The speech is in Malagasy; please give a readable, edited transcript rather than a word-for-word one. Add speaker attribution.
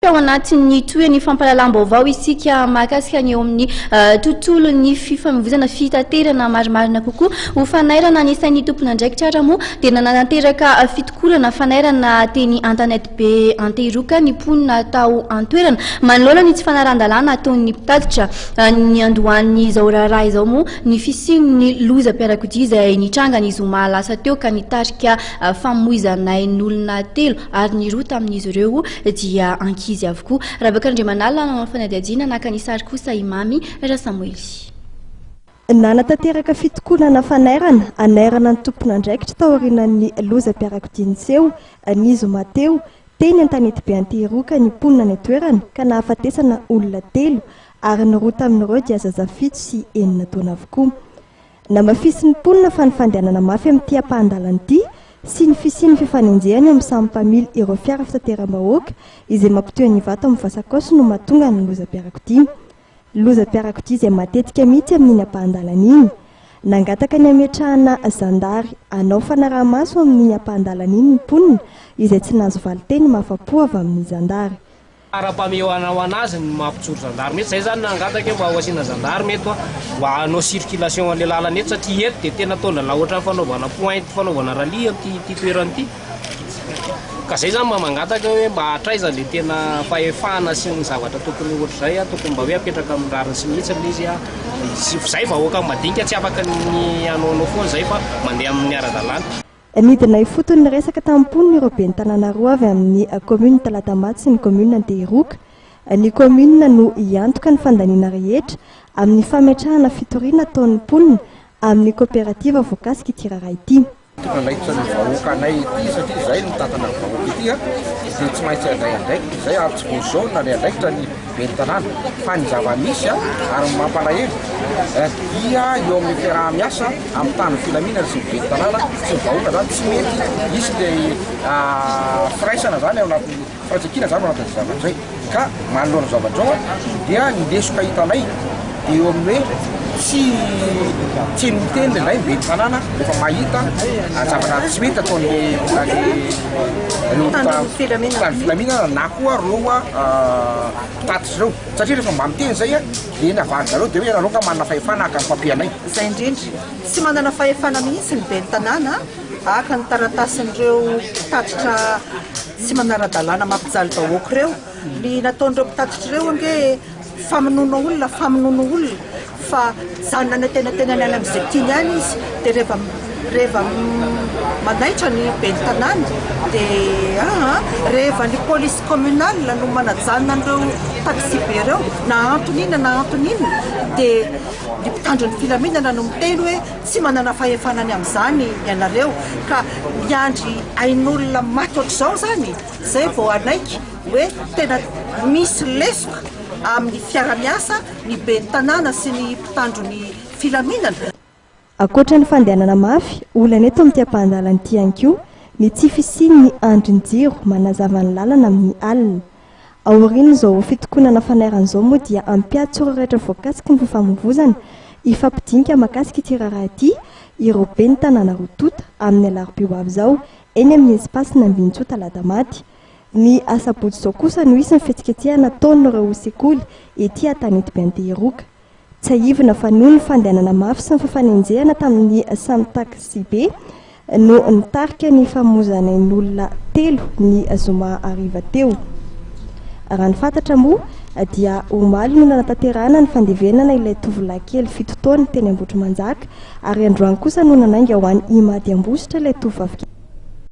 Speaker 1: Ao anatin'ny tohin'ny fampahalalam-baovao isika mahakasika ny eo amin'ny tontolon'ny fifamoivoizana fitaterana marimarina kokoa. Ho fanairana ny sain'ny tompon'andraikitra ara moa dia nanatanteraka fitokonana fanairana teny Antanetibe Antehiroka ny mponina tao an-toerana manoloana ny tsy fanarahan-dalàna ataon'ny mpitatitra. Niandohan'izao raharaha izao moa ny fisian'ny lozam-piarakodia izay nitranga ny zoma lasa teo ka nitarika famoizan'ain'olona telo ary ny roa tamin'izy ireo dia ankizy avokoa. Rabaka Andriamanalina nanao fanadihadiana naka ny sary kosa i Mamy Rasamoely.
Speaker 2: Nanatanteraka fitokonana fanairana hanairana ny tompon'andraikitra taorianan'ny lozam-piarakodia niseho ny zoma teo teny Antanetibe Antehiroka ny mponina any an-toerana ka nahafatesana olona telo ary ny roa tamin'ireo dia zaza 7 sy 6 taona avokoa. Namafisin'ny mponina fa ny fandehanana mafy amin'ity ampahan-dalana ity sy ny fisian'ny fifanenjehana eo amin'ny samy mpamily ireo fiara fitateram-bahoaka izay mampitohy an'Ivato amin'ny Vasakaosy no mahatonga ny lozam-piarakodia. Lozam-piarakodia izay matetika mihitsy amin'iny ampahan-dalana iny. Nangataka ny hametrahana zandary hanao fanaraha-maso amin'iny ampahan-dalana iny ny mponina izay tsy nahazo valin-teny mahafa-po avy amin'ny zandary.
Speaker 3: Ara-pamehana ho anazy ny mampijoro gendarme eto, zay zany nangataka hoe mba ho asiana gendarme eto mba hanao circulation an'le lalana eto satria eto dia tena ataon-dralahy ohatran'ny fanaovana pointe, fanaovana rallye amin'ity ity toerana ity. Ka zay zany mba mangataka hoe mba hatraiza le tena fahefana sy ny zavatra tokony ohatr'izay, tokony mba hoe apetraka amin'ny rariny sy ny hitsiny le izy. Zay vahoaka madinika tsy afaka ny hanaonao foana zay fa mandeha amin'ny ara-dalàna.
Speaker 2: Nidina ifotony niresaka tamin'ny mponina ireo ben'ny tanàna roa avy amin'ny kaominina Talatamaty sy ny kaominina Antehiroka. Ny kaominina no hiantoka ny fandaniana rehetra amin'ny fametrahana fitoriana ataon'ny mponina amin'ny kaoperativa voakasika ity raharaha ity.
Speaker 4: Tompon'andraikitra ny vahoakanay ity satria izay no mitantana ny vahoaka ity dia tsy maintsy handray andraikitra izay ary tsy vao izao no nandray andraikitra ny ben'ny tanàna fa ny zava-misy ary ny mampalahelo dia eo amin'ny fiaraha-miasa amin'ny mpitandro ny filaminana sy ny ben'ny tanàna sy ny vahoaka zany tsy mety hisy le firaisana zany ao anatin'ny firaisankina zany ao anatin'ny zavatra zay ka manoloana zavatra zao dia ny lesoka hitanay dia eo amin'ny hoe tsy tsy miteny indraindray ny ben'ny tanàna rehefa mahita zavatra tsy mety ataon'le reo mpitandro filaminana na koa reo mpitatitra ireo satria rehefa mba miteny zay dia ny avaly zareo dia hoe ianareo nga manana fahefana haka ny papier anay.
Speaker 5: Izay indrindra. Tsy manana fahefana mihitsy ny ben'ny tanàna haka ny taratasin'ireo mpitatitra tsy manara-dalàna mampijaly vahoaka ireo. Ny nataon'ireo mpitatitra ireo ange famonoana olona, famonoana olona fa mijanona any antenatenany any amin'izay tiany any izy dia rehefa rehefa manaitra ny ben'ny tanàna dia aa rehefa ny police communale no manajanona an'ireo taxi be ireo na antony inona na antony inona dia ny mpitandro ny filaminana no miteny hoe tsy manana fahefana ny amin'izany ianareo ka miandry ain'olona maty ohatr'izao izany izay vao hanaiky hoe tena misy lesoka amin'ny fiara-miasa ny ben'ny tanàna sy ny mpitandro ny filaminana.
Speaker 2: Ankoatra ny fandehanana mafy, olana eto amin'ity ampahan-dalana ity ihany koa ny tsy fisian'ny andrin-jiro manazava ny lalana amin'ny alina. Aorian'izao fitokonana fanairana izao moa dia hampiantso ireo rehetra voakasiky ny fifamoivozana hifampidinika mahakasika ity raharaha ity ireo ben'ny tanàna roa tonta amin'ny alarobia ho avy izao eny amin'ny Espace Nambinintsoa Talatamaty. Ny asabotsy izao kosa no hisy ny fihetsiketsehana ataon'ireo sekoly ety Antanetibe Antehiroka. Tsiahivina fa noho ny fandehanana mafy sy ny fifanenjehana tamin'ny samy taksibe no nitarika ny famoizan'ain'olona telo ny zoma hariva teo. Raha ny fantatra moa dia omaly no nanatanterahana ny fandevenana ilay tovolahy kely 7 taona teny Ambohitrimanjaka ary androany kosa no nanainga ho any Imady Ambositra ilay tovovavy kely.